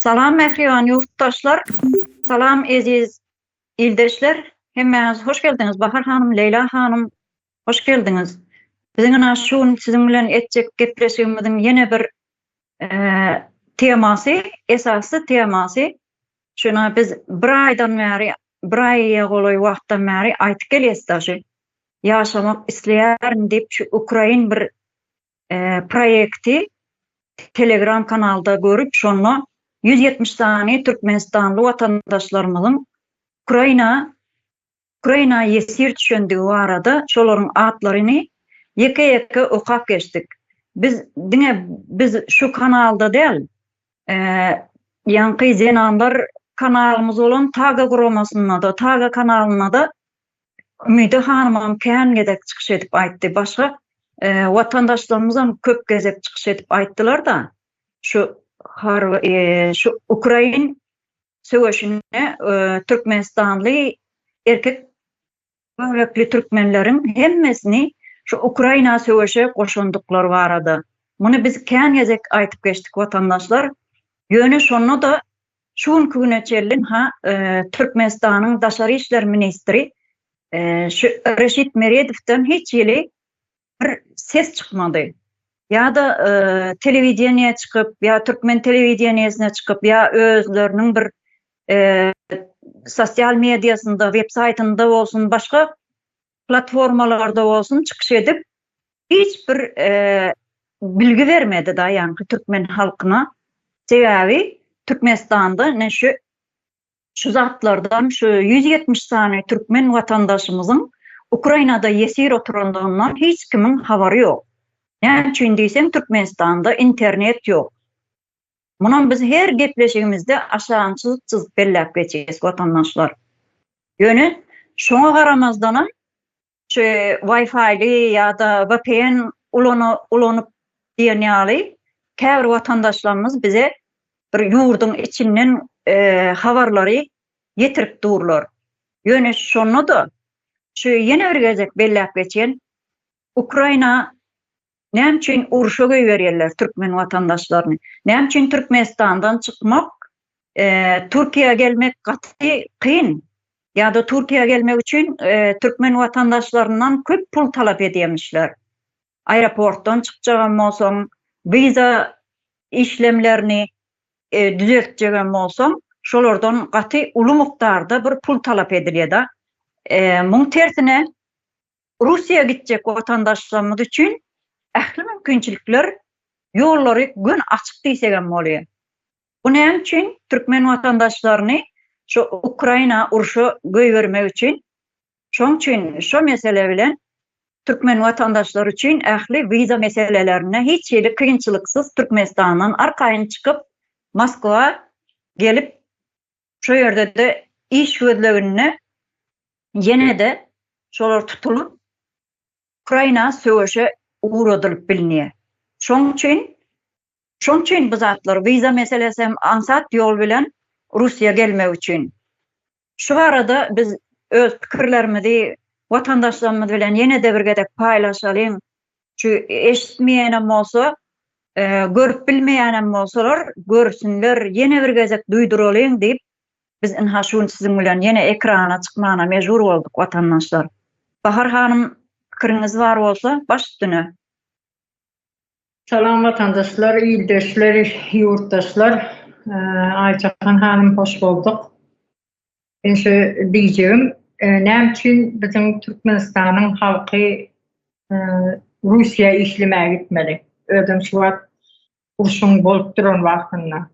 Salam mähriban ýurtdaşlar, salam eziz ildeşler, hemmäňiz hoş geldiňiz Bahar hanym, Leýla hanym hoş geldiňiz. Biziň ynha şu gün siziň bilen etjek gepleşigimiziň ýene bir temasy, esasy temasy şuna biz bir aýdan bäri, bir aýa golaý wagtdan bäri aýtyp gelýäs daşy. Ýaşamak isleýärin diýip şu ukrain bir proýekti Telegram kanalda görüp, şonda 170 sany türkmenistanly watandaşlarymyzyň Ukraina Ukraina ýesir düşendigi barada şolaryň atlaryny ýeke-ýeke okap geçdik. Biz diňe biz şu kanalda däl, ýaňky zenanlar kanalymyz bolan Taga guramasynda-da, Taga kanalynda-da Ümide hanymam kän gezek çykyş edip aýtdy. Başga watandaşlarymyzam köp gezek çykyş edip aýtdylar-da, şu harby şu ukrain söweşinde türkmenistanly erkek göbekli türkmenleriň hemmesini şu Ukraina söweşe goşandyklary barada. Muny biz kän gezek aýtyp geçdik watandaşlar. Ýöne şonda-da Şu günki güne çenli ha Türkmenistanyň daşary işler ministri şu Reşit Meredowdan hiç hili bir ses çykmady. Ýa-da telewideniýä çykyp, ýa türkmen telewideniýesine çykyp, ýa özleriniň bir sosial mediasynda, web saýtynda bolsun, başga platformalarda bolsun çykyş edip, hiç bir bilgi bermedi da ýaňky türkmen halkyna. Sebäbi Türkmenistanda ine şu şu zatlardan şu 170 sany türkmen watandaşymyzyň Ukrainada ýesir oturandygyndan hiç kimiň habary ýok. Näme üçin diýseň Türkmenistanda internet ýok. Munam biz her gepleşigimizde aşagyny çyzyp-çyzyp belläp geçýäs watandaşlar. Ýöne şoňa garamazdanam şu Wi-Fi-li ýa-da VPN ulanyp diýen ýaly käbir watandaşlarymyz bize bir ýurduň içinden habarlary ýetirip durlar. Ýöne şonda-da şu ýene bir gezek belläp geçen Ukraina näme üçin urşa goýberýärler türkmen watandaşlaryny? Näme üçin Türkmenistandan çykmak, Türkiýä gelmek gaty kyn? Ýa-da Türkiýä gelmek üçin türkmen watandaşlaryndan köp pul talap edýärmişler. Aeroportdan çykjagam bolsaň, wiza işlemlerini düzeltjegem bolsaň, şolardan gaty uly mukdarda bir pul talap edilýär-de. Muň tersine Russiýa gitjek watandaşlarymyz üçin ähli mümkinçilikler, ýollary göni açyk diýsegem bolýar. Bu näme üçin? Türkmen watandaşlaryny şu Ukraina urşa goýbermek üçin. Şoň üçin şo mesele bilen türkmen watandaşlary üçin ähli wiza meselelerinde hiç hili kynçylyksyz Türkmenistandan arkaýyn çykyp Moskwa gelip şo ýerde-de iş gözleginde ýene-de şolar tutulyp Ukraina söweşe ugradylyp bilinýär. Şoň üçin Şoň üçin bu zatlar wiza meselesi hem aňsat ýol bilen Russiýa gelmek üçin. Şu barada biz öz pikirlerimizi watandaşlarymyz bilen ýene-de bir gezek paýlaşalyň. Şu eşitmeýänem bolsa, görüp bilmeýänem bolsalar, görsünler, ýene bir gezek duýduralyň diýip, biz ynha şu gün siziň bilen ýene ekrana çykmana mejbur bolduk watandaşlar. Bahar hanym pikiriňiz bar bolsa baş üstüne. Salam watandaşlar, ildeşler, ýurtdaşlar. Aýjahan hanym hoş bolduk. Men şu diýjegim, näme üçin biziň Türkmenistanyň halky Russiýa işlemäge gitmeli? Özem şu wagt urşuň bolup duran wagtynda.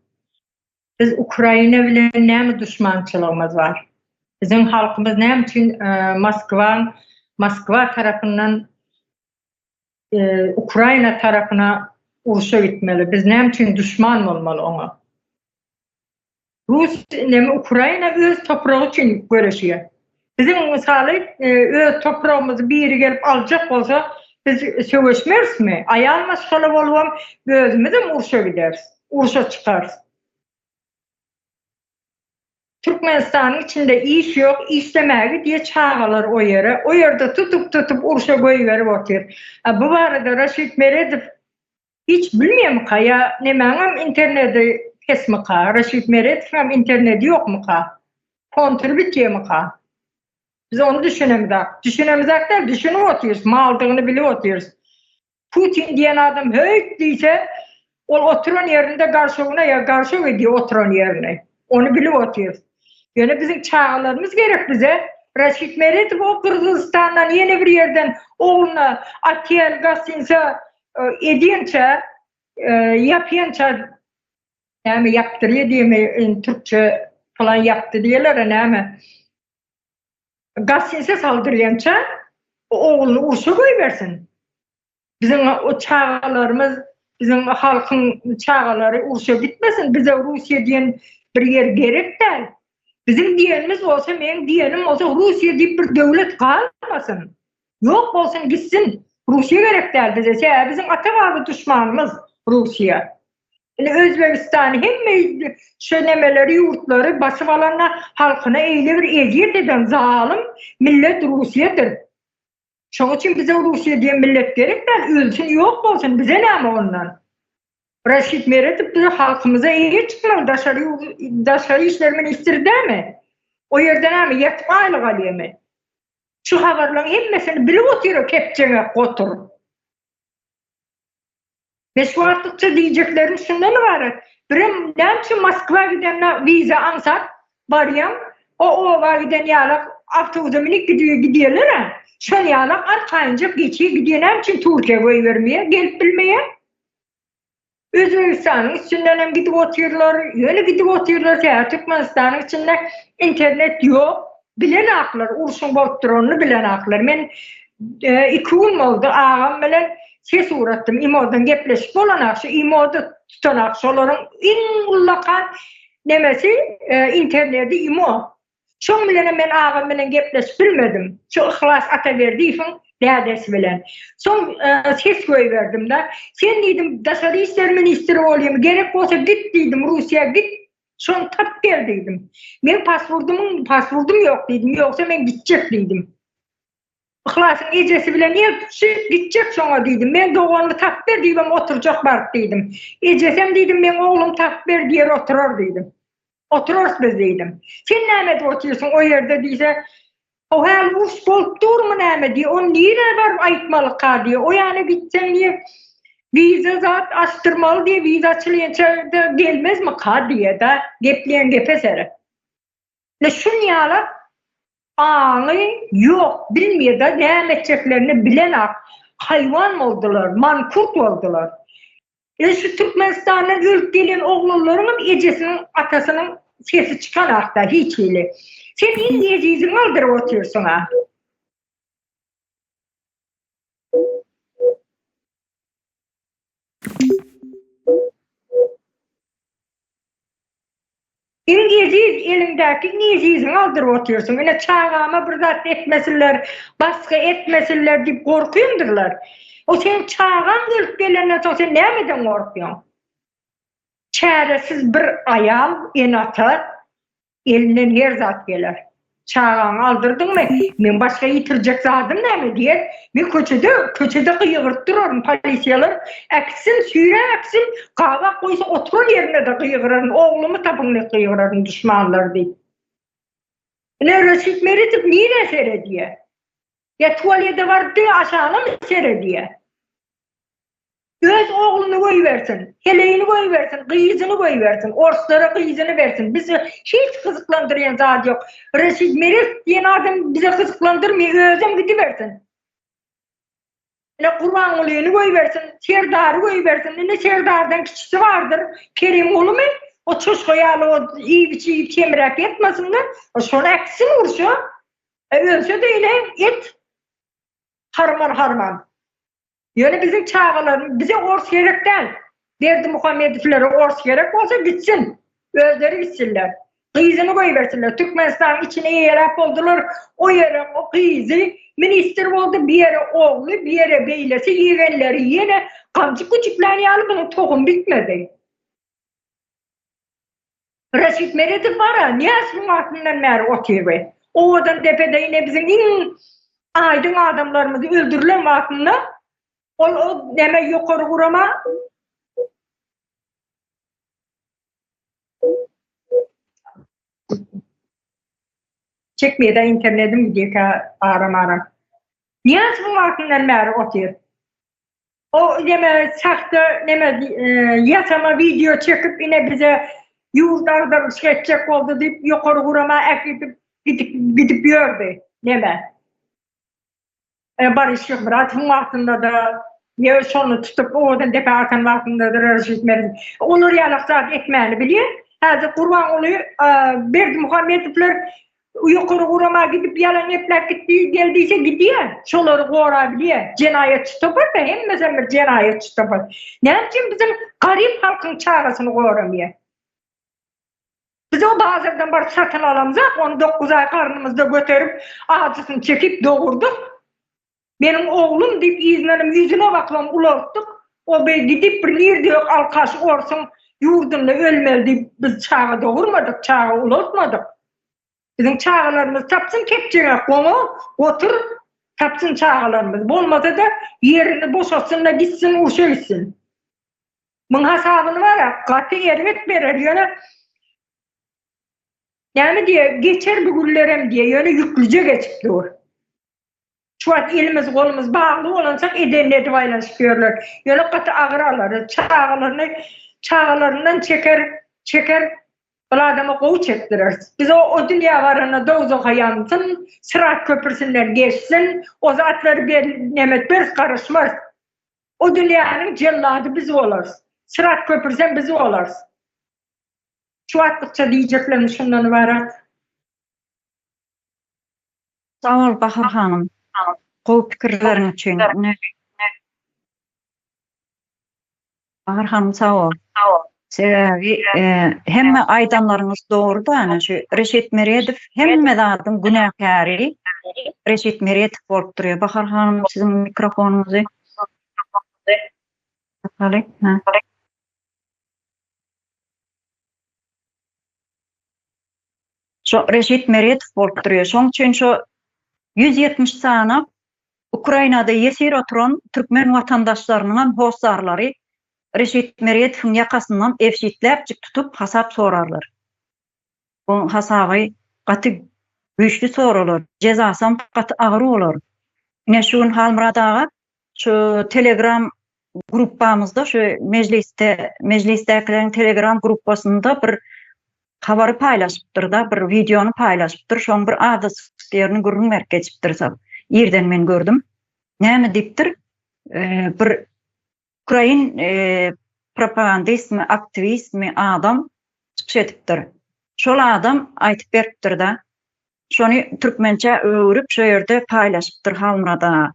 Biz Ukraina bilen näme duşmançylygymyz bar? Biziň halkymyz näme üçin Moskwa Moskwa tarapyndan Ukraina tarapyna urşa gitmeli? Biz näme üçin duşman bolmaly oňa? Rus neme Ukraina öz topragy üçin göreşýär. Biziň mysaly öz topragymyzy biri gelip aljak bolsa, biz söweşmerismi? Aýal maşgala bolubam özümizem urşa gideris, urşa çykarys. Türkmenistanyň içinde iş ýok, işlemäge gidýär çagalar o ýere. O ýerde tutup-tutup urşa goýberip otyr. A bu barada Raşid Meredow hiç bilmeýärmika ýa nemäňem internedi. pesmika? Reşit Meredowyňam interneti ýokmyka? Kontury bitýärmika? Biz ony düşünemizak. Düşünemizak däl, düşünip otyrys, maldygyny bilip otyrys. Putin diýen adam höýt diýse, ol oturan ýerinde garşogyna ýa garşok edýär oturan ýerini. Ony bilip otyrys. Ýöne biziň çagalarymyz gerek bize. Raşid Meredow o Gyrgyzystandan ýene bir ýerden ogluna otel, gostinsa edýänçä, ýapýança näme ýapdyrýar diýme, indi türkçe falan ýapdy diýerler näme. Gostinsa saldyrýança ogluny urşa goýbersin. Biziň o çagalarymyz, biziň halkyň çagalary urşa gitmesin, bize Russiýa diýen bir ýer gerek däl. Biziň diýenimiz bolsa, meň diýenim bolsa Russiýa diýip bir döwlet galmasyn. Ýok bolsun gitsin. Russiýa gerek däl bize. Sebäbi biziň ata-baba duşmanymyz Russiýa. Indi Özbegistan hemme şu nemeleri ýurtlary basyp alanda halkyna eýle bir ezýet eden zalym millet Russiýadyr. Şoň üçin bize Russiýa diýen millet gerek däl, ölsün ýok bolsun bize näme ondan. Raşid Meredow bize halkymyza eýe çykmaly daşary daşary işler ministri dämi? O ýerde näme ýatyp aýlyk alýamy? Şu habarlaryň hemmesini bilip otyr o kepjeňek gotur. Men şu wagtlykça diýjeklerim şundan ybarat. Birem näme üçin Moskwa gidende wiza aňsat barýaň, o oba giden ýalak awtobusa münip gidýärler-ä. Şol ýalak arkaýynjak geçip gidýär. Näme üçin Türkiýä goýbermeýär, gelip bilmeýär? Özbegistanyň üstünden hem gidip otyrlar, ýöne gidip otyrlar, sebäbi Türkmenistanyň içinde internet ýok. Bilenaklar, urşuň bolup duranyny bilenaklar. Men iki gün boldy agam bilen ses ugratdym, imodan gepleşip bolanak, şu imoda tutanak, şolaryň iň ullakan nemesi interneti imo. Şoň bilenem men agam bilen gepleşip bilmedim. Şu Yhlas Ataberdiýewiň dädesi bilen. Soň ses goýberdim-de. Sen diýdim, daşary işler ministri bolýaň, gerek bolsa git diýdim, Russiýa git, şony tap gel diýdim. Meň paspordumyň, paspordum ýok diýdim, ýogsa men gitjek diýdim. Yhlasyň ejesi bilen el tutuşyp gitjek şoňa diýdim. Meň doganymy tapyp ber diýibem oturjak baryp diýdim. Ejesem diýdim, meň oglumy tapyp ber diýer oturar diýdim. Oturarys biz diýdim. Sen näme edip otyrsyň o ýerde diýse, O häli uruş bolup durmy näme diýýär. Ony nirä baryp aýtmalyka diýýär. O ýana gitseň diýýär, wiza zat açdyrmaly diýýär, wiza açylýança-da gelmezmika diýýär-de, gepleýän gepe seret. Ine şun ýaly aňy ýok, bilmeýär-de näme etjeklerini bilenak haýwan boldular, mankurt boldular. Ine şu Türkmenistandan ölüp gelen oglanlaryňam ejesiniň, atasynyň sesi çykanakda hiç hili. Sen iň eziziňi aldyryp otyrsyň-a. Iň eziz eliňdäki iň eziziňi aldyryp otyrsyň. Ine çagama bir zat etmesinler, basgy etmesinler diýip gorkyňdyrlar. O seň çagaň ölüp gelenden soň sen nämeden gorkýaň? Çäresiz bir aýal, ene-ata Elinden her zat geler. Çagaňy aldyrdyňmy, meň başga ýitirjek zadym näme diýer. Men köçede, köçede gygyryp duraryn, polisiýalar äkitsin, süýräp äkitsin, gabak goýsa oturan ýerinde-de gygyraryn, oglumy tapyň diýip gygyraryn duşmanlar diýip. Ine Reşit Meredow nirä seredýär? Ýa tualede baryp diňe aşagyna-my seredýär? Öz ogluny goýbersin, heleýini goýbersin, gyzyny goýbersin, orslara gyzyny bersin. Bizi hiç gyzyklandyrýan zat ýok. Reşit Meredow diýen adam bize gyzyklandyrmaýar, özem gidibersin. Ine Gurbangulyny goýbersin, Serdary goýbersin. Ine Serdardan kiçisi bardyr, Kerimgulymy? O çoşga ýaly o iýip-içip semräp ýatmasyn-da, şony äkitsin urşa. E, ölse-de ine et harman-harman. Ýöne biziň çagalarymyz bize ors gerek däl. Berdimuhamedowlere ors gerek bolsa gitsin. Özleri gitsinler. Gyzyny goýbersinler. Türkmenistanyň içini eýeläp boldular. O ýere o gyzy ministr boldy, bir ýere ogly, bir ýere beýlesi ýegenleri ýene gamçy güjüklän ýaly munuň tohumy bitmedi. Reşit Meredow bar-a, näçe wagtyndan bäri otyr we Owadan depede ine biziň iň aýdyň adamlarymyz öldürilen wagtynda ol o näme ýokary gurama. Çekmeýär-de internetim gidýär aram-aram. Nyýazowyň wagtyndan bäri otyr. O neme sahta neme ýasama wideo çekip ine bize ýurt agdarylyşyk etjek boldy diýip ýokary gurama äkidip gidip gidip ýördi neme. Boris Şyhmyradowyň wagtynda-da ýa şony tutup owadan depä atan wagtynda-da Reşit Meredow olar ýalak zat etmäni bilýär. Häzir Gurbanguly Berdimuhamedowlar Ýokary gurama gidip ýalan gepläp gitdi gel diýse gidýär. Şolary gorabilýär. Jenaýatçy topar-da hemmesem bir jenaýatçy topar. Näme üçin biziň garyp halkyň çagasyny goramaýar? Biz o bazardan baryp satyn alamzak, ony 9 aý garnymyzda göterip, ajysyny çekip dogurdyk. Meniň oglum diýip yzyndanam ýüzüne bakybam ulaltdyk. O beý gidip bir nirde ýok alkaş orsuň ýurdunda ölmeli diýip biz çaga dogurmadyk, çaga ulaltmadyk. Biziň çagalarymyz tapsyn kepjeňe goňa gotur tapsyn çagalarymyz. Bolmasa-da ýerini boşatsyn-da gitsin urşa gitsin. Muň hasabyny bar-a gaty erbet berer ýöne näme diýe geçer bu günlerem diýe ýöne ýüklüje geçip dur. Şu wagt elimiz golumyz bagly bolansoň edenini edip aýlanyşyp ýörler. Ýöne gaty agyr alar. Çagalaryny çagalaryndan çeker, çeker, ol adama gowy çekdireris. Biz o o dünýä baranda dowzaha ýansyn, syrat köprüsinden geçsin, o zatlary ber neme etmeris, garyşmarys. O dünýäniň jellady biz bolarys. Syrat köprüsem biz bolarys. Şu wagtlykça diýjeklerim şundan ybarat. Sag bol Bahar hanym. Gowy pikirleriň üçin. Bahar hanym sag bol. Sebäbi hemme aýdanlaryňyz dogry-da ana şu Reşit Meredow hemme zadyň günäkäri Reşit Meredow bolup durýar. Bahar hanym siziň mikrofonyňyzy açaly. Şo Reşit Meredow bolup durýar. Şoň üçin şo 170 sany Ukrainada ýesir oturan türkmen watandaşlarynyňam hossarlary Reşit Meredowyň ýakasyndan ebşitläpjik tutup hasap sorarlar. Bu hasaby gaty güýçli soralar, jezasam gaty agyr bolar. Ine şu gün Halmyrat aga şu telegram gruppamyzda şu mejlisde mejlisdäkileriň telegram gruppasynda bir habary paýlaşypdyr-da, bir wideony paýlaşypdyr. Şoň bir azajyk ýerini gürrüň berip geçipdir. Irden men gördüm. Näme diýipdir? Bir ukrain propagandistmi, aktiwistmi adam çykyş edipdir. Şol adam aýtyp beripdir-de, Şony türkmençä öwürip şo ýerde paýlaşypdyr Halmyrat aga.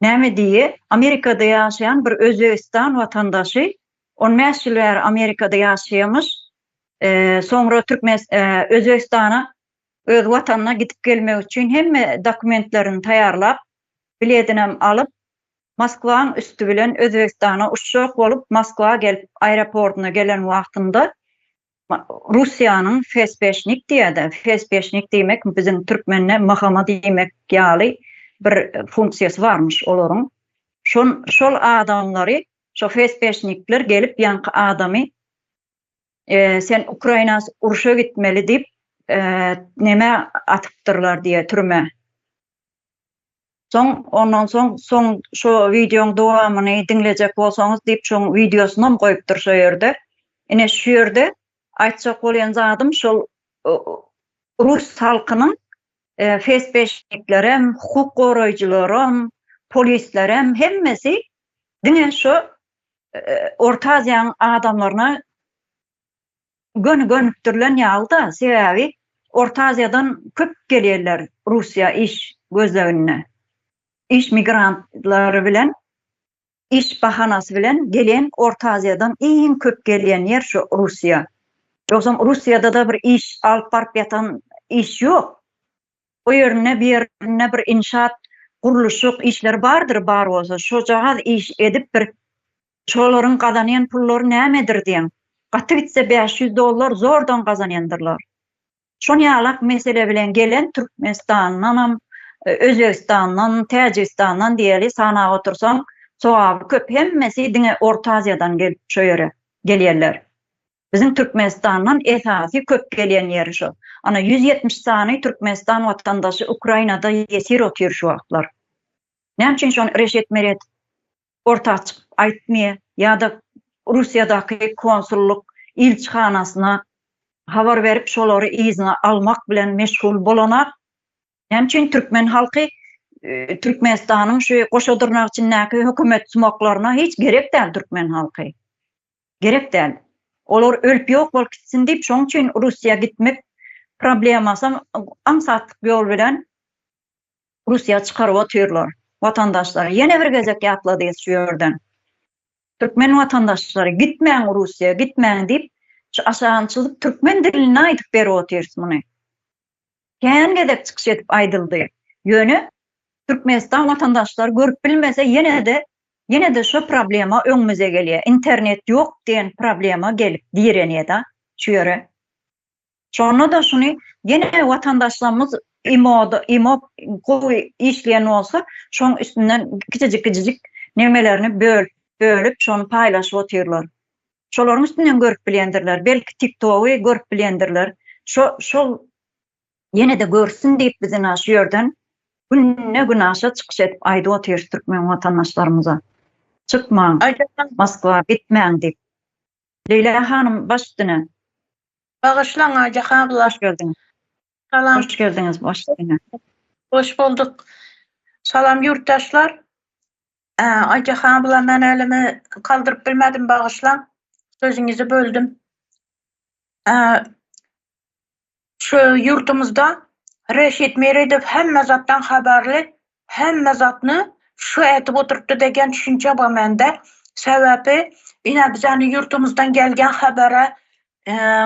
Näme diýýä? Amerikada ýaşaýan bir Özbegistan watandaşy on bäş ýyl bäri Amerikada ýaşaýamyş. Soňra Türkmen Özbegistana öz watanyna gidip gelmek üçin hemme dokumentlerini taýýarlap, biledinem alyp, Moskwaň üsti bilen Özbegistana uçjak bolup Moskwa gelip aeroportyna gelen wagtynda Russiýanyň FSB-şnik diýýär-de, FSB-şnik diýmek biziň türkmende MHM diýmek ýaly bir funksiýasy barmyş olaryň. Şon şol adamlary, şo FSB-şnikler gelip ýaňky adamy sen Ukraina urşa gitmeli diýip nämä atypdyrlar diýýär türmä. Soň ondan soň soň şo wideoň dowamyny diňlejek bolsaňyz diýip şoň wideosynam goýupdyr şo ýerde. Ine şu ýerde aýtjak bolýan zadym şol rus halkynyň FSB-şniklerem, hukuk goraýjylaram, polislerem hemmesi diňe şo Orta Aziýanyň adamlaryna göni gönükdirilen ýaly-da, sebäbi Orta Aziýadan köp gelýärler Russiýa iş gözleginde. Iş migrantlary bilen, iş bahanasy bilen gelen Orta Aziýadan iň köp gelýän ýer şu Russiýa. Ýogsam Russiýada-da bir iş alyp baryp ýatan iş ýok. O ýerinde bir ýerinde bir inşaat, gurluşyk işleri bardyr bar bolsa, şojagaz iş edip bir Şolaryň gazanýan pullary nämedir diýeň. Gaty gitse 500 dollar zordan gazanýandyrlar. Şon ýalak mesele bilen gelen Türkmenistandanam, Özbegistandan, Täjigistandan diýeli sanap otursaň sogaby köp hemmesi diňe Orta Aziýadan gelip şo ýere gelýärler. Biziň Türkmenistandan esasy köp gelýän ýeri şo. Ana 170 sany Türkmenistan watandaşy Ukrainada ýesir otyr şu wagtlar. Näme üçin şony Reşit Meredow orta çykyp aýtmaýar ýa-da Russiýadaky konsullyk ilçihanasyna habar berip şolary yzyna almak bilen meşgul bolanak? Näme üçin türkmen halky Türkmenistanyň şu goşa dyrnak içindäki hökümet sumaklaryna hiç gerek däl türkmen halky. Gerek däl. Olar ölüp ýok bolup gitsin diýip şoň üçin Russiýa gitmek problemasam aňsatlyk ýol bilen Russiýa çykaryp otyrlar. Watandaşlary ýene bir gezek ýatladýas şu ýerden. Türkmen watandaşlary gitmäň Russiýa gitmäň diýip şu aşagyny çyzyp türkmen dilinde aýdyp berip otyrys muny. Kän gezek çykyş edip aýdyldy. Ýöne Türkmenistan watandaşlary görüp bilmese ýene-de ýene-de şo problema öňümize gelýär. Internet ýok diýen problema gelip direnýär-da şu ýere. Şonda-da şuny ýene watandaşlarymyz imoda imo gowy işleýän bolsa şoň üstünden kiçijik-kiçijik nemelerini bölüp bölüp şony paýlaşyp otyrlar. Şolaryň üstünden görüp bilýändirler. Belki TikTogy görüp bilýändirler. Şo şol ýene-de görsün diýip biz ina şu ýerden günde-günaşa çykyş edip aýdyp otyrys türkmen watandaşlarymyza. Çykmaň, Moskwa gitmäň diýip. Leýla hanym baş üstüne. Bagyşlaň Aýjahan abla. Hoş geldiňiz. Salam. Hoş geldiňiz baş üstüne. Hoş bulduk. Salam ýurtdaşlar. Aýjahan abla men elimi kaldyryp bilmedim bagyşlaň. Sözüňizi böldüm. Şu ýurtumyzda Reşit Meredow hemme zatdan habarly, hemme zatny şu etip oturypdy degen düşünje bar mende. Sebäbi ine bizäni ýurtumyzdan gelgen habara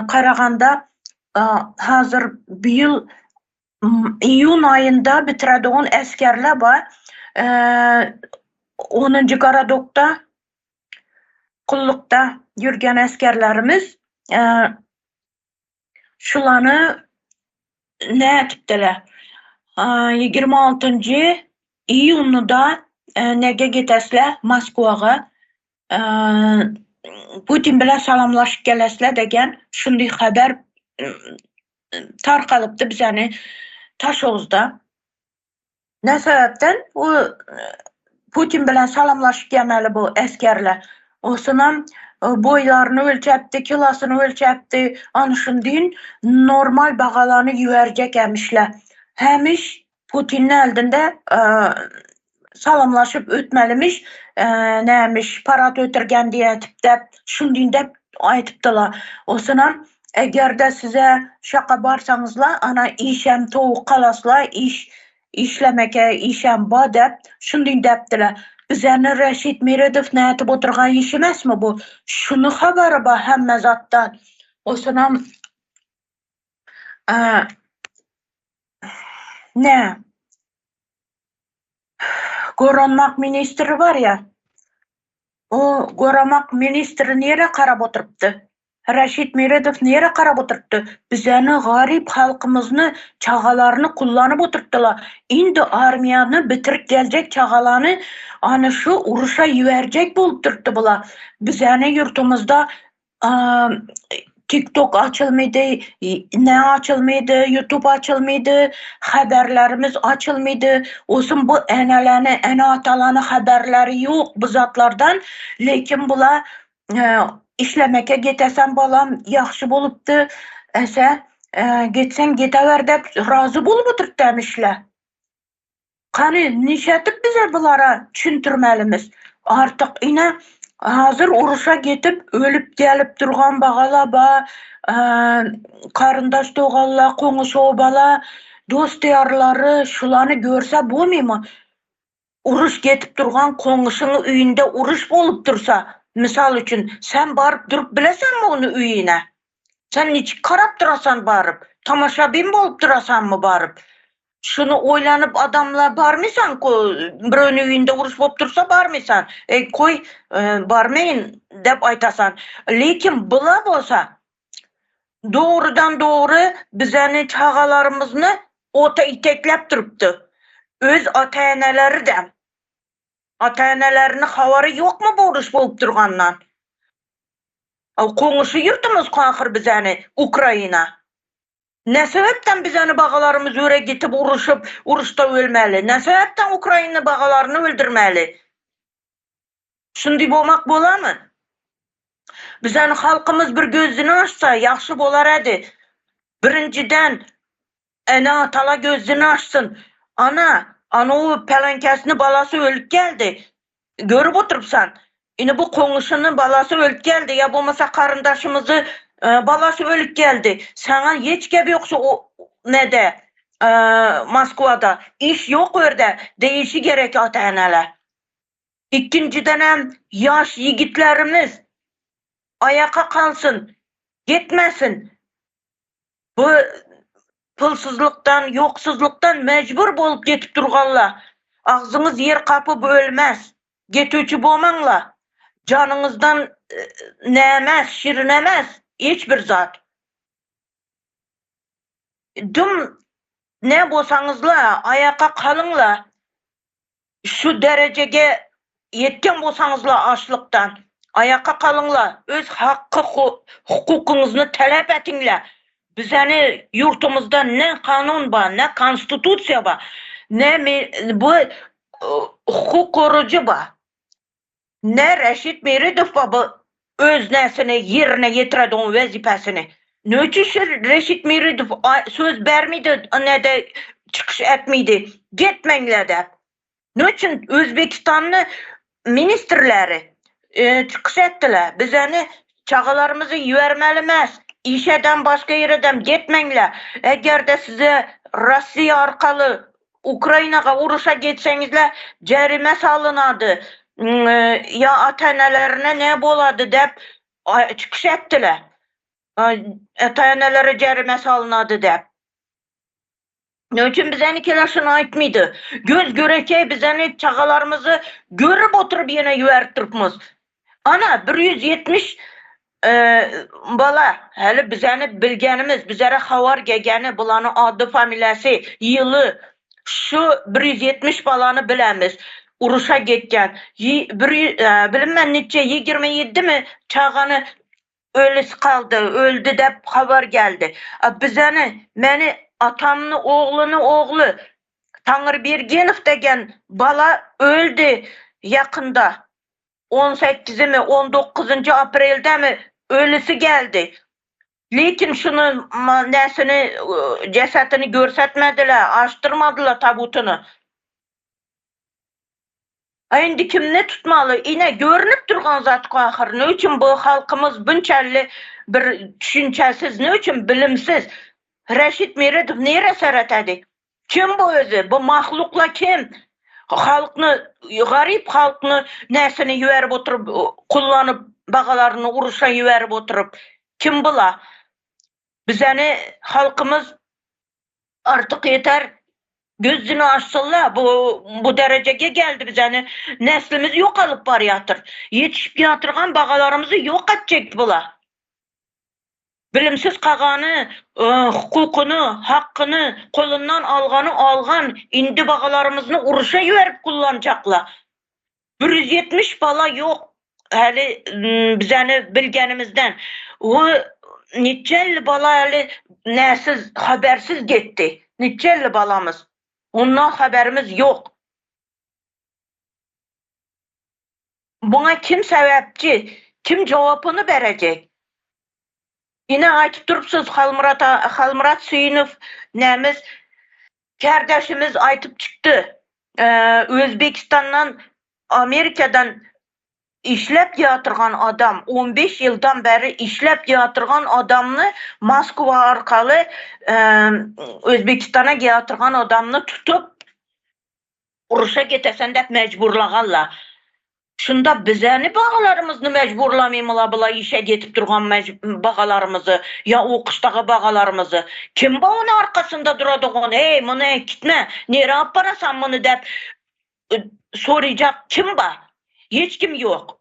karaganda hazir bu ýyl iýun aýynda bitiredigin esgerler bar. Onunjy gorodokda gullukda ýürgen esgerlerimiz Şulany nätipdiler? 26-njy iýunda nege gitesler Moskwaga Putin bilen salamlaşyp gelesler degen şunday haber tarkalypdy bizeni Taşoguzda. Ne sebäpden bu Putin bilen salamlaşyp gelmeli bu esgerler? Osunam boýlaryny ölçäpdi, kilosyny ölçäpdi. Ana şundin normal bagalany ýüberjek emişler. Hemiş Putinni eldinde salamlaşyp ötmelimiş, nämiş parad ötürgen diýetip-de, şundin dep aýdypdylar. Osunam Eger-de size şaka barsaňyzla, ana işem towuk kalasla, iş işlemeke işem ba dep, şundyň depdiler. Bizeni Reşit Meredow nätip oturgan iş emesmi bu? Şuny habary ba hemme zatdan. Osunam ne? Goranmak ministri bar ýa. O goramak ministri nirä karap oturypdy? Raşid Meredow nirä karap oturypdy? Bizeni garyp halkymyzny çagalaryny kullanyp oturypdyla. Indi armiýany bitirip geljek çagalany ana şu uruşa ýüberjek bolup durupdy bula. Bizeni ýurtumyzda Tik tok açylmydy, ne açylmydy, Youtube açylmydy, haberlerimiz açylmydy. Olsun bu eneleni, ene atalany haberleri yok bu zatlardan. Lekin bula e, işlemeke getesen balam yaxşı bolupdy. Ese e, getsen getever dep razı bolup oturup demişler. Kany nişetip bize bulara düşündirmelimiz? Artyk ine hazır uruşa getip ölüp gelip durgan bagala ba, karyndaş doganla, koňuşy obala, dost ýarlary şulany görse bolmymy? Uruş getip durgan koňuşyň öýünde uruş bolup dursa, mysal üçin, sen baryp durup bilesenmi ony öýüne? Sen niçik karap durasan baryp? Tomaşabin bolup durasanmy baryp? Şuny oýlanyp adamlar barmysan birewniň öýünde uruş bolup dursa barmysan? Eý koý barmaýyn dep aýtasan. Lekin bula bolsa dogrudan dogry bizeni çagalarymyzny ota itekläp durupdy. Öz ata-eneleri-de. Ata-eneleriniň habary ýokmy bu uruş bolup durgandan? Goňşy ýurtumyz ahyr bizäni Ukraina. Ne sebäpden bizäni bagalarymyz öre gitip uruşyp, uruşda ölmäli? Ne sebäpden Ukraina bagalaryny öldürmäli? Şundy bolmak bolamy? Bizäni halkymyz bir gözüni açsa ýagşy bolar edi. Birinjiden ene-atala gözüni açsyn. Ana, anow pelenkesini balasy ölüp geldi. Görüp oturypsan. Ine bu goňşyny balasy ölüp geldi ýa bolmasa garyndaşymyzy balasy ölüp geldi. Saňa hiç gep ýok şu nede Moskwada. Iş ýok o ýerde deýişi gerek ata-enelä. Ikinjidenem ýaş ýigitlerimiz aýaka kalsyn, gitmesin. Bu pulsuzlykdan, ýoksuzlykdan mejbur bolup getip durganla. Agzyňyz ýer gapyp ölmez. Getüwçi bolmaňla. Janyňyzdan nämez, şirin emez hiç bir zat. Düm ne bolsaňyzla aýaka kalyňla. Şu derejege ýetgen bolsaňyzla açlykdan, aýakga galyňla, öz haky hukukyňyzny talap etiňle. Bizäni ýurtumyzda ne kanun bar, ne konstitusiýa bar, ne bu hukuk gorujy bar. Ne Reşit Meredow bar bu öz nesini ýerine ýetirediň wezipesini. Ne üçin şu Reşit Meredow söz bermedi nede çykyş etmedi getmeňle dep. Ne üçin Özbekistanly ministrleri çykyş etdiler bizeni çagalarymyzy ýübermeli mes işedem başga ýeredem getmeňle egerde size Rossiýa arkaly Ukrainaga uruşa geçseňizle jerime salynady ýa ata-enelerine ne bolady dep çykyş etdiler. Ata-enelere jerime salynady dep. Ne üçin bizenikiler şuny aýtmydy? Göz görekeý bizeni çagalarymyzy görüp oturyp ýene ýüberip durupmyz. Ana 170 bala häli bizäni bilgenimiz, bizere habar gegeni, bulany ady familiýasy, ýyly şu 170 balany bilemiz. Uruşa gitgen. Bir bilinmän niçe 27 mi çagany ölüsi kaldy, öldi dep habar geldi. A bizäni meni atamny ogluny ogly Taňrybergenow degen bala öldi ýakynda. On sekizimi, on dokuzynjy apreldemi ölüsi geldi. Lekin şuny näsini, jesetini görsetmediler, açdyrmadylar tabutyny. A indi kimni tutmaly? Ine, görnüp durgan zat ahyr. Ne üçin bu halkymyz bunçally bir düşünçesiz, ne üçin bilimsiz? Reşit Meredow nirä seretedi? Kim bu özi? Bu mahlukla kim? Halkny, garyp halkny näsini ýüberip oturyp, kullanyp, bagalaryny uruşa ýüberip oturyp. Kim bula? Bizeni halkymyz artyk ýeter. Gözüni açsynla, bu bu derejege geldi bizeni neslimiz ýok alyp barýatyr. Ýetişip ýatyrgan bagalarymyzy ýok etjek bula. Bilimsiz kagany hukukyny, hakkyny kolundan algany algan, indi bagalarymyzny uruşa ýüberip kullanjakla. 170 bala ýok häli bizäni bilgenimizden. O niçelli bala häli näsiz, habersiz getdi. Niçelli balamyz. Ondan haberimiz ýok. Buňa kim sebäpçi? Kim jogapyny berejek? Ine aýtyp durupsyz Halmyrat Halmyrat Söýünow nämiz kärdeşimiz aýtyp çykdy. Özbekistandan Amerikadan işläp ýatyrgan adam 15 ýyldan bäri işläp ýatyrgan adamny Moskwa arkaly Özbekistana ýatyrgan adamny tutup Uruşa getesen dep mejburlaganla. Şunda bizäni bagalarymyzny mejburlamymyla bula işe getip durgan bagalarymyzy ýa okuşdagy bagalarymyzy. Kim bu ony arkasynda duradygon eý muny äkitme nere alyp barasan muny dep soryjak kim ba? Hiç kim ýok.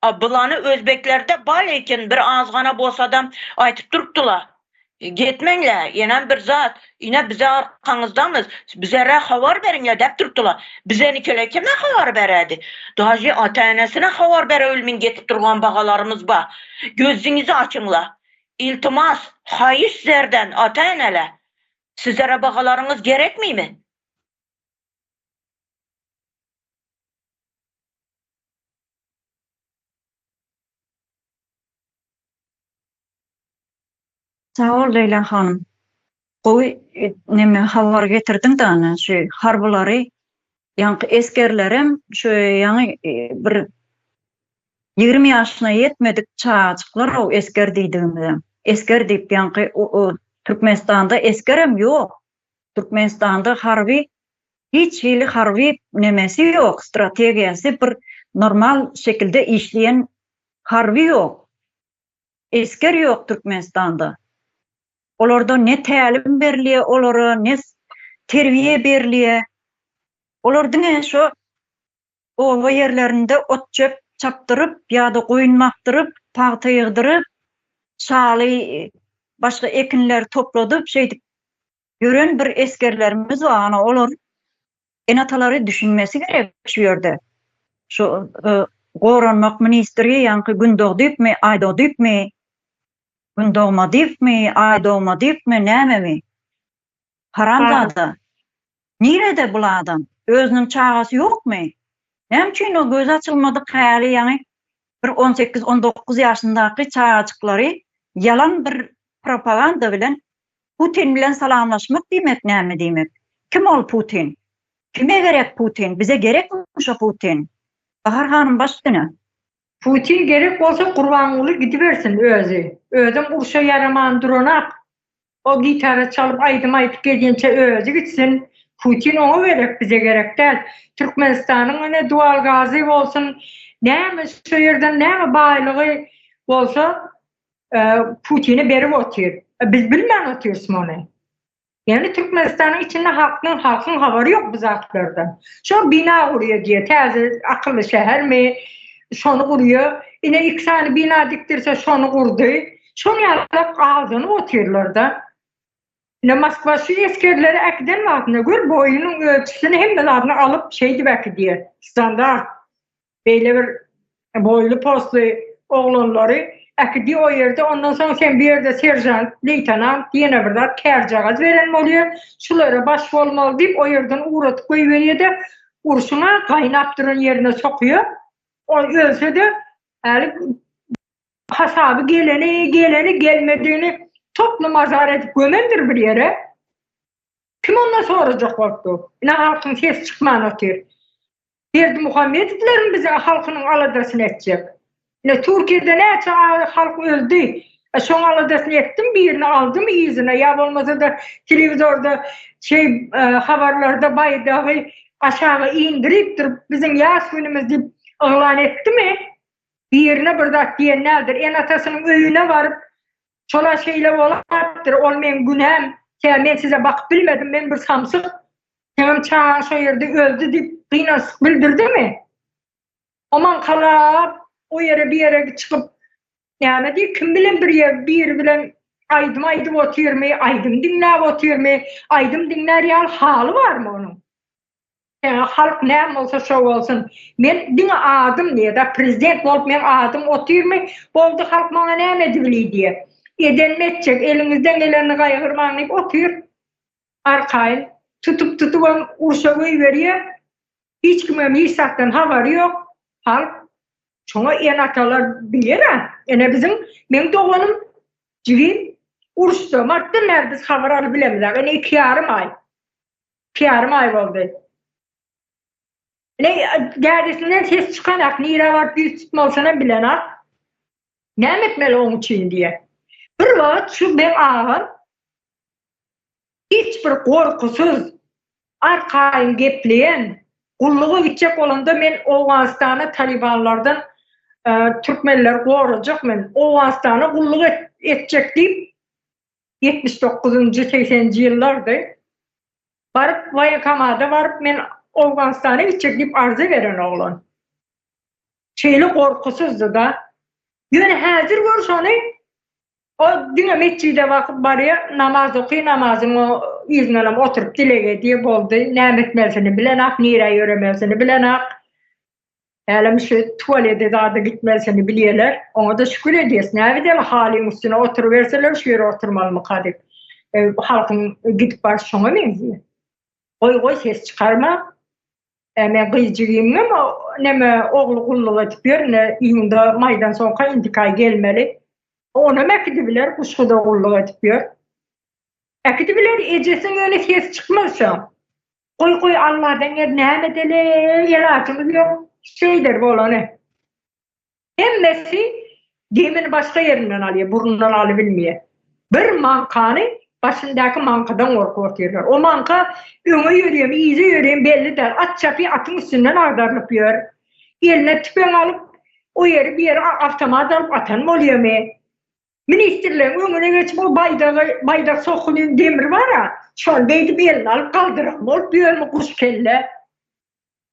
A bulany özbeklerde bar eken bir azgana bolsadam aýtyp durupdyla. Getmeňle, ýenem bir zat, ine bize arkaňyzdamyz, bizere habar beriňle dep durupdylar. Bizenikele kime habar beredi? Daže ata-enesine habar berebilmin getip durgan bagalarymyz ba. Gözüňizi açyňla. Iltimas, haýyş zerden ata-enele. Sizlere bagalaryňyz gerekmimi? Sag bol Leýla hanym. Gowy neme habar getirdiň da ana şu harbylary ýaňky esgerlerem şu ýaňy bir 20 ýaşyna ýetmedik çagajyklar o esger diýdigimizem. Esger diýip ýaňky Türkmenistanda esgerem ýok. Türkmenistanda harby hiç hili harby nemesi ýok, strategiýasy bir normal şekilde işleýän harby ýok. Esger ýok Türkmenistanda. Olarda ne tälim berilýär olara, ne terbiýe berilýär. Olar diňe şo oba ýerlerinde ot-çöp çapdyryp ýa-da goýun bakdyryp, pagta ýygdyryp, şaly, başga ekinleri topladyp şeýdip ýören bir esgerlerimiz bar. Ana olar ene-atalary düşünmesi gerek şu ýerde. Şu goranmak ministri ýaňky Gündogdyýewmi, Aýdogdyýewmi, Gündogmadyýewmi, Aýdogmadyýewmi, nämemi? Haramzada. Nirede bul adam? Özüniň çagasy ýokmy? Näme üçin o gözi açylmadyk häli ýaňy bir on sekiz, on dokuz ýaşyndaky çagajyklary ýalan bir propaganda bilen Putin bilen salamlaşmak diýmek näme diýmek? Kim ol Putin? Kime gerek Putin? Bize gerekmi şo Putin? Bahar hanym baş üstüne. Putin gerek bolsa Gurbanguly gidibersin özi. Özem urşa ýaraman duranak. O gitara çalyp aýdym aýdyp gezýänçä özi gitsin. Putin oňa gerek bize gerek däl. Türkmenistanyň ine dual gazy bolsun näme şu ýerden näme baýlygy bolsa Putine berip otyr. Biz bilmän otyrys muny. Ýagny Türkmenistanyň içinde halkdan halkyň habary ýok bu zatlardan. Şo bina gurýar diýýär, täze akylly şähermi, şony gurýar. Ine iki sany bina dikdirse şony gurdy. Şony ýalap aldanyp otyrlar-da. Ine Moskwa şu esgerleri äkiden wagtynda gör boýunyň ölçüsini hemme zadyny alyp şeýdip äkidýär. Standart. Beýle bir boýly posly oglanlary äkidi o ýerde ondan soň sen bu ýerde seržant, leýtenant ýene bir zat kärjagaz beren bolýar. Şulara baş bolmaly diýip o ýerden ugratyp goýberýär-de urşuň-a gaýnap duran ýerine sokýar. Ol ölse-de häli hasaby geleni, geleni, gelmedigini toply mazar edip gömendir bir ýere. Kim ondan sorajak bolup dur? Ine halkyň sesi çykman otyr. Berdimuhamedowlaryň bize halkynyň aladasyny etjek. Ine Türkiýede näçe halk öldi. E, şoň aladasyny etdim, birini aldymy yzyna ýa bolmasa-da telewizorda şey e, habarlarda baýdagy aşaga indiripdir biziň ýas günümiz diýip yglan etdimi? Birine bir zat diýen däldir. Ene-atasynyň öýüne baryp şola şeýle bolapdyr, ol meň günäm, men size bakyp bilmedim, men bir samsyk Senem çagaň şo ýerde öldi diýip gynansyk bildirdimi? Omankalap o ýere bir ýere çykyp näme diýip kim bilen bir ýer biri bilen aýdym aýdyp otyrmy, aýdym diňläp otyrmy, aýdym diňlär ýaly haly barmy onuň? Ýa halk näme bolsa şo bolsun. Men diňe adym diýe-de prezident bolup meň adym otyrmy? Boldy halk maňa näme edibili diýe. Edenini etjek, eliňizden gelenini gaýgyrmaň diýip otyr. Arkaýyn tutup-tutubam urşa goýberýär. Hiç kimem hiç zatdan habary ýok. Halk şoňa ene-atalar bilýär-ä. Ene biziň, meň doganym, jigim uruşda. Martdan bäri biz habar alyp bilemizok. Ene iki ýarym aý. Iki ýarym aý boldy. Ene dädesinden ses çykanak, nirä baryp ýüz tutmalysynam bilenak. Näme etmeli oň üçin diýýär. Bir wagt şu meň agam Hiç bir gorkusyz, arkaýyn gepleýän, gulluga gitjek bolanda men Owganystana talybanlardan türkmenleri gorajak men, Owganystana gulluk etjek diýip 79-njy, 80-nji ýyllardy. Baryp woýenkomada baryp men Owganystana gitjek diýip arza beren oglan. Şeýle gorkusyzdy-da. Ýöne häzir gör şony. O diňe metjide bakyp barýar, namaz oky, namazyň o yzyndanam oturyp dileg edýär, boldy. Näme etmelisini bilenak, nirä ýöremelisini bilenak. Hälem şu tualede zada gitmelisini bilýärler. Oňa-da şükür edýäs. Näbideli halyň üstüne oturyberseler şu ýere oturmalymyka diýip. E, halkyň gidip barşy şoňa meňzeýär. Goý, goý ses çykarma. E, men gyz jigimem neme ogly gulluk edip ýör, ine iýunda maýdan soňka indiki aý gelmeli. Onam äkidibiler, Guşguda gulluk edip ýör. Äkidibiler, ejesiniň ýöne sesi çykmaz şoň. Goý, goý, Alladan gel, näme edeli, elajymyz ýok, şeýder bolany. Hemmesi demini başga ýerinden alýar, burnundan alybilmeýär. Bir maňkany başyndaky maňkadan gorkup otyrlar. O maňka öňe ýörýärmi, yza ýörýärmi belli däl. At çapy atyň üstünden agdarylyp ýör. Eline tüpeň alyp, o ýeri bir ýere awtomat alyp atan bolýarmy? Ministrleriň öňüne geçip o baýdagy, baýdak sokulyň demri bar-a, şony beýdip eline alyp galdyran bolup ýörmi guş kelle.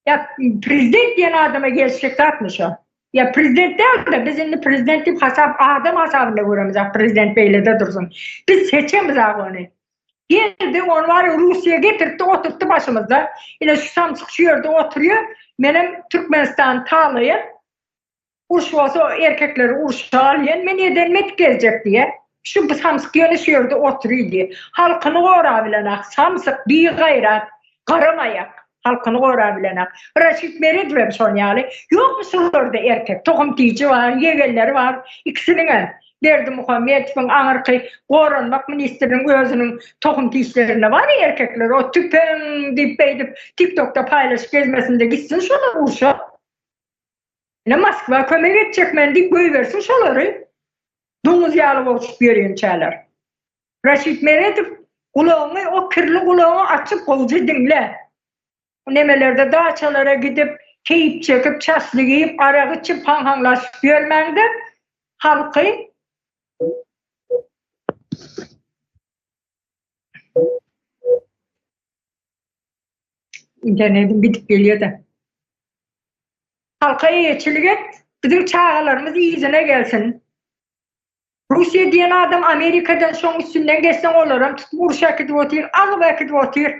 Ýa prezident diýen adama gelişjek zatmy şo? Ýa prezident däl-de, biz indi prezident diýip hasap adam hasabynda göremiz, a prezident beýlede dursun. Biz seçemiz a ony. Geldi, ony bar Russiýa getirtdi, oturtdy başymyzda. Ine şu samsyk şu ýerde oturýar. Menem Türkmenistany talaýan. Uruş bolsa erkekleri urşa alýan, men edenimi edip geljek diýýär. Şu bu samsyk ýöne şu ýerde oturyý diýýär. Halkyny gorabilenak, samsyk, bigaýrat, garamaýak. Halkyny gorabilenak. Raşid Meredow hem şon ýaly. Ýokmy şularda erkek? Tohum tiji bar, ýegenleri bar, ikisiniňem. Berdimuhamedowyň aňyrky goranmak ministriniň özüniň tohum tişlerinde bar erkekler. O tüpeň diýip beýdip TikTokda paýlaşyp gezmesinde gitsin şolar urşa. Ine Moskwa kömek etjek men diýip goýbersin şolary. Doňuz ýaly bolşup ýörýänçäler. Raşid Meredow gulagyňy o kirli gulagyňy açyp gowja diňle. Nemelerde daçalara gidip keýp çekip çasly geýip arak içip haň-haňlaşyp ýörmäňde halky Internetim gidip gelýär-de. Halka eýeçilik et, biziň çagalarymyz yzyna gelsin. Russiýa diýen adam Amerikadan şoň üstünden geçseň olaram tutup urşa äkidip otyr, alyp äkidip otyr.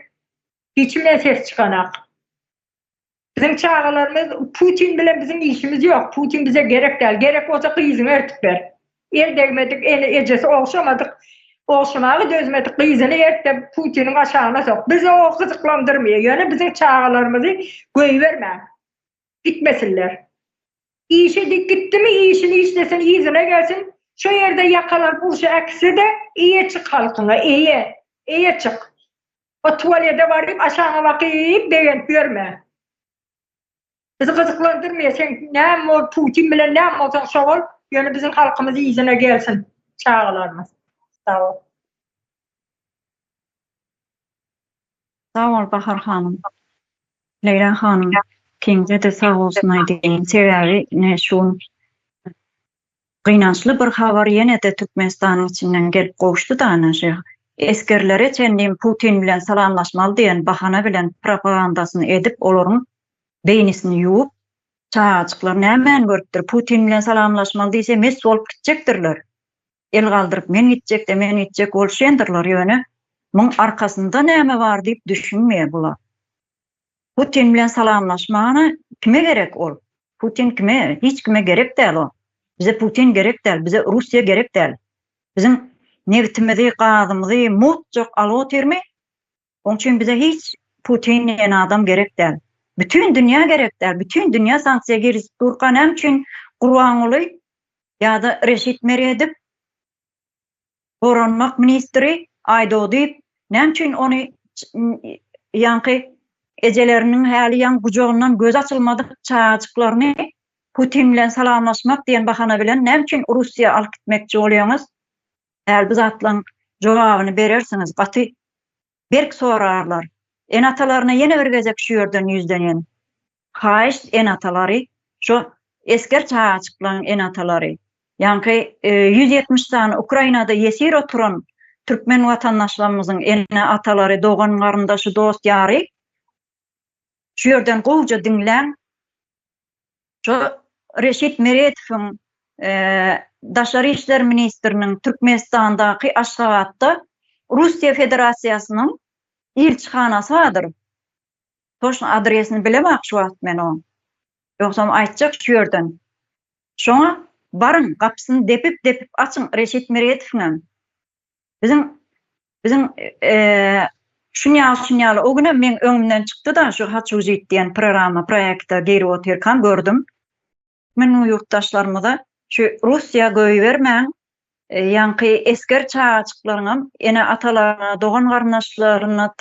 Hiç kimden ses çykanak. Biziň çagalarymyz Putin bilen biziň işimiz ýok. Putin bize gerek däl. Gerek bolsa gyzyňy ertip ber. El degmedik, ene ejesi ogşamadyk, ogşamaga dözmedik gyzyny ert-de Putiniň aşagyna sok. Bizi o gyzyklandyrmaýar. Ýöne biziň çagalarymyzy goýbermäň. Gitmesinler. Işe dik gitdimi, işini işlesin, yzyna gelsin. Şo ýerde ýakalanyp urşa äkitse-de, eýe çyk halkyňa, eýe. Eýe çyk. O tualede baryp aşagyňa bakyp begenip ýörme. Bizi gyzyklandyrmaýar sen näme bol Putin bilen näme bolsaň şo bol ýöne biziň halkymyz yzyna gelsin çagalarymyz. Sag bol. Sag bol Bahar hanym. Leýla hanym ikiňize-de sag bolsun aýdýan. Sebäbi ine şu gün Gynançly bir habar ýene-de Türkmenistanyň içinden gelip gowuşdy-da ana şu esgerlere çenlim Putin bilen salamlaşmaly diýen bahana bilen propagandasyny edip olaryň beýnisini ýuwup çagajyklar nämäni görüpdir Putin bilen salamlaşmaly diýse mes bolup gitjekdirler el galdyryp men gitjekde men gitjek boluşýandyrlar ýöne muň arkasynda näme bar diýip düşünmeýär bular. Putin bilen salamlaşmana kime gerek ol? Putin kime? Hiç kime gerek däl o. Bize Putin gerek däl, bize Russiýa gerek däl. Biziň nebitimizi, gazymyzy mugtjak alyp otyrmy? Oň üçin bize hiç Putin diýen adam gerek däl. Bütin dünýä gerek däl, bütin dünýä sanksiýa girizip durka näme üçin Gurbanguly ýa-da Reşit Meredow Goranmak ministri Aýdogdyýew näme üçin ony ýaňky ejeleriniň häli ýaňy gujagyndan gözi açylmadyk çagajyklaryny Putin bilen salamlaşmak diýen bahana bilen näme üçin Russiýa alyp gitmekçi bolýaňyz? Häli bu zatlaryň jogabyny berersiňiz, gaty berk sorarlar. Ene-atalaryna ýene bir gezek şu ýerden ýüzlenýän. Haýyşt ene-atalary, şo esger çagajyklaryň ene-atalary, ýaňky 170 sany Ukrainada ýesir oturan türkmen watandaşlarymyzyň ene-atalary, dogan-garyndaşy, dost-ýary şu ýerden gowuja diňläň. Şo Reşit Meredowyň. Daşary işler ministriniň Türkmenistandaky Aşgabatda Russiýa Federasiýasynyň ilçihanasy bardyr. Toşny adresini bilemok şu wagt men oň. Ýogsam aýtjak şu ýerden. Şoňa baryň gapysyny depip-depip açyň Reşit Meredowyňam. Biziň biziň şunýaly şunýaly o günem meň öňümden çykdy-da şu Haçujit diýen programma proýekte girip otyrkam gördüm. Men ýurtdaşlarymyza şu Russiýa goýbermäň, ýaňky esger çagajyklaryňam ene-atalaryna, dogan-garyndaşlaryna,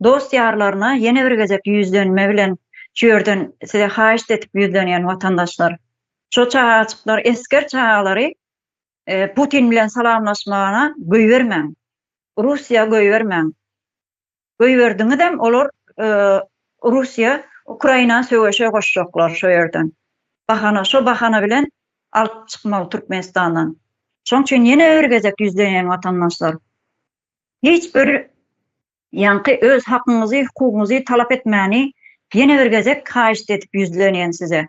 dost-ýarlaryna ýene bir gezek ýüzlenme bilen şu ýerden size haýyşt edip ýüzlenýän watandaşlar. Şo çagajyklar, esger çagalary Putin bilen salamlaşmagyna goýbermäň. Russiýa goýbermäň. Goýberdiňizem olar Russiýa Ukraina söweşe goşjaklar şo ýerden. Bahana şo bahana bilen alyp çykmaly Türkmenistandan. Şoň üçin ýene bir gezek ýüzlenýän watandaşlar. Hiç bir ýaňky öz hakyňyzy, hukugyňyzy talap etmäni ýene bir gezek haýyşt edip ýüzlenýän size.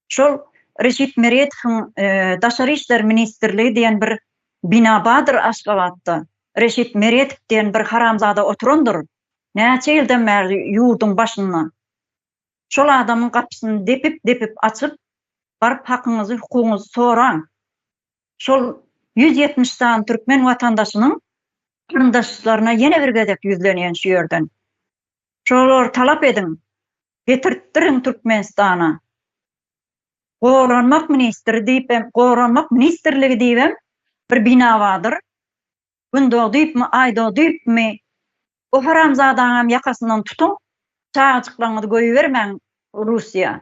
Şol Reşit Meredowyň Daşary işler ministrligi diýen bir bina bardyr Aşgabatda. Reşit Meredow diýen bir haramzada oturandyr. Näçe ýyldan bäri ýurduň başynda. Şol adamyň gapysyny depip-depip açyp, baryp hakyňyzy, hukugyňyzy soraň. Şol 170 sany türkmen watandaşynyň garyndaşlaryna ýene bir gezek ýüzlenýän şu ýerden. Şolary talap ediň. Getirtdiriň Türkmenistana. Goranmak ministri diýipem, Goranmak ministrligi diýibem bir bina bardyr. Gündogdyýepmi, Aýdogdyýepmi, o haramzadaňam ýakasyndan tutuň, çagajyklaryňyzy goýbermäň Russiýa.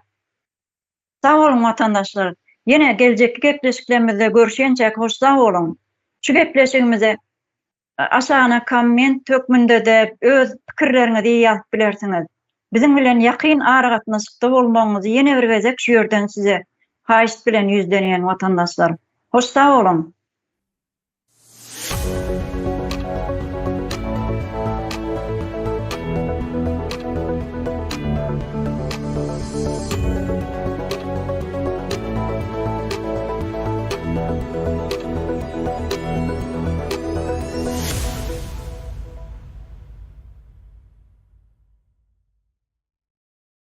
Sag boluň watandaşlar. Ýene geljekki gepleşiklerimizde görüşýänçäk hoş sag boluň. Şu gepleşigimize Aşagyna komment hökmünde-de öz pikirleriňizi ýazyp bilersiňiz. Biziň bilen ýakyn aragatnaşykda bolmagyňyzy ýene bir gezek şu ýerden size haýyşt bilen ýüzlenýän watandaşlar. Hoş sag boluň!